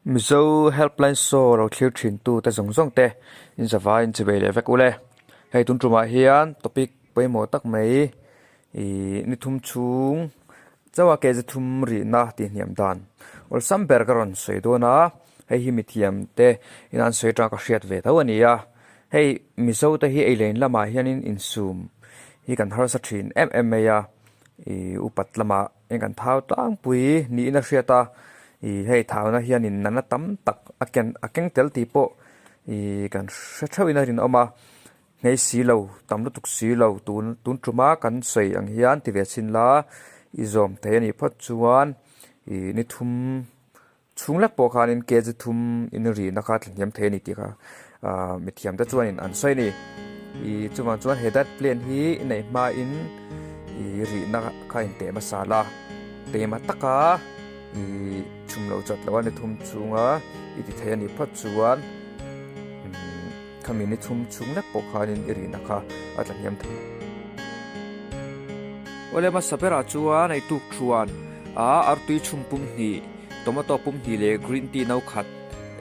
Mizo Helpline Show lo thlir thin tu te zawng zawng te in zavai in chibei leh vek ule. Hei tun tumah hian topic pawimawh tak mai ih ni thum chhung chauha ke ze thum rihna tih hniam dan awlsam ber ka rawn sawi dawn a, hei hi mithiam te in an sawi atanga ka hriat ve tho a ni a. Hei Mizo te hi ei lane lamah hianin insum hi kan harsa thin em em mai a, ih upat lamah eng kan thau tlangpui niin a hriat a, ih hei thauna hianin nana tam tak a ken a keng tel tih pawh ih kan hre theuhin a rinawm a, hmei si lo tam lutuk si lo tun tun tuma kan sawi ang hian ti ve chhin la i zawm thei a nih phawt chuan ih ni thum Chhung lek pawh khanin kg thum in rihna kha tla hniam thei a ni tih kha ahh mithiam te chuanin an sawi a ni. Ih chuvang chuan he diet plan hi i neih hmain ih rihna kha inteh hmasa la, tema taka ih chhum lo chat loh a ni thum chhunga i ti thei a nih phawt chuan umm khami ni thum chhung lek pawh khanin i rihna kha a tla hniam thei. Awle hmasa berah chuan ei tuk thuan a artui chhum pum hnih. Tomato pum hnih leh green tea no khat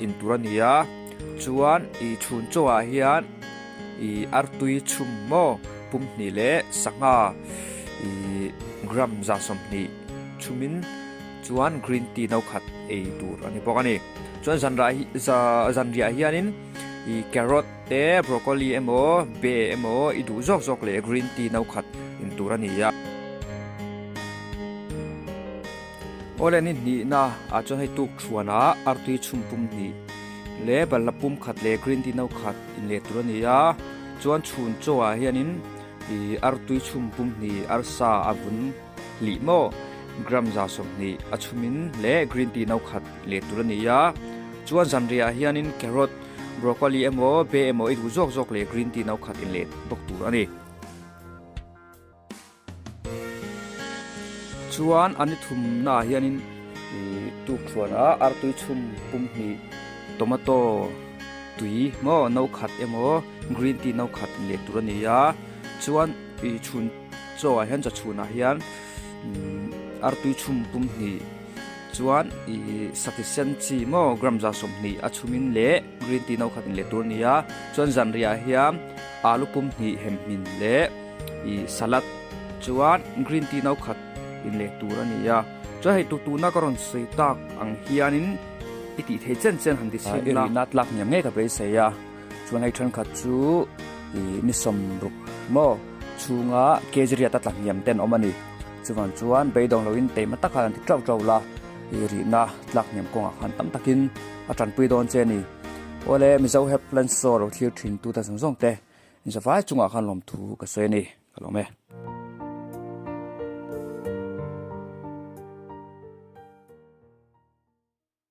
in tur a ni a, chuan ih chhun chaw ah hian ih artui chhum maw pum hnih leh sangha ih gram 20 chhumin chuan green tea no khat ei tur a ni bawk a ni. Chuan zanrah hi za zanriah hianin ih carrot te broccoli emaw be emaw i duh zawk zawk leh green tea no khat in tur a ni a. Awle ni hnihna ah chuan hei tuk thuanah artui chhum pum hnih leh balhla pum khat leh green tea no khat in leh tur a ni a, chuan chhun chaw ah hianin ih artui chhum pum hnih arsa a vun hlih maw gram 20 a chhumin leh green tea no khat leh tur a ni a, chuan zanriah ah hianin carrot, broccoli emaw be emaw i duh zawk zawk leh green tea no khat in leh bawk tur a ni. Chuan a ni thumnaah hianin ih tukṭhuana artui chhum pum hnih tomato tui maw no khat emaw green tea no khat leh tur a ni a, chuan ih chhun chaw ah hian chaw chhunah hian umm artui chhum pum hnih chuan ih sati sen chi maw gram 20 a chhumin leh green tea no khat in leh tur a ni a, chuan zanriah hian alu pum hnih hem hmin leh. Ih salad chuan green tea no khat in leh tur a ni a, chuan hei tuna ka rawn sawi tak ang hianin i tih theih chen chen han ti chhin la. I rihna tlak hniam ngei ka beisei a, chuan hei thenkhat chu ih ni 60 maw chhunga kg riat a tla hniam ten awm a ni, chuvang chuan beidawng loin teima taka han ti tauh tauh la, i rihna tlak hniam kawngah khan tam takin a tanpui dawn che a ni. Awle Mizo Helpline Show lo thlir thin tute zawng zawng te. Inzavai chungah khan lawmthu ka sawi a ni, ka lawm e.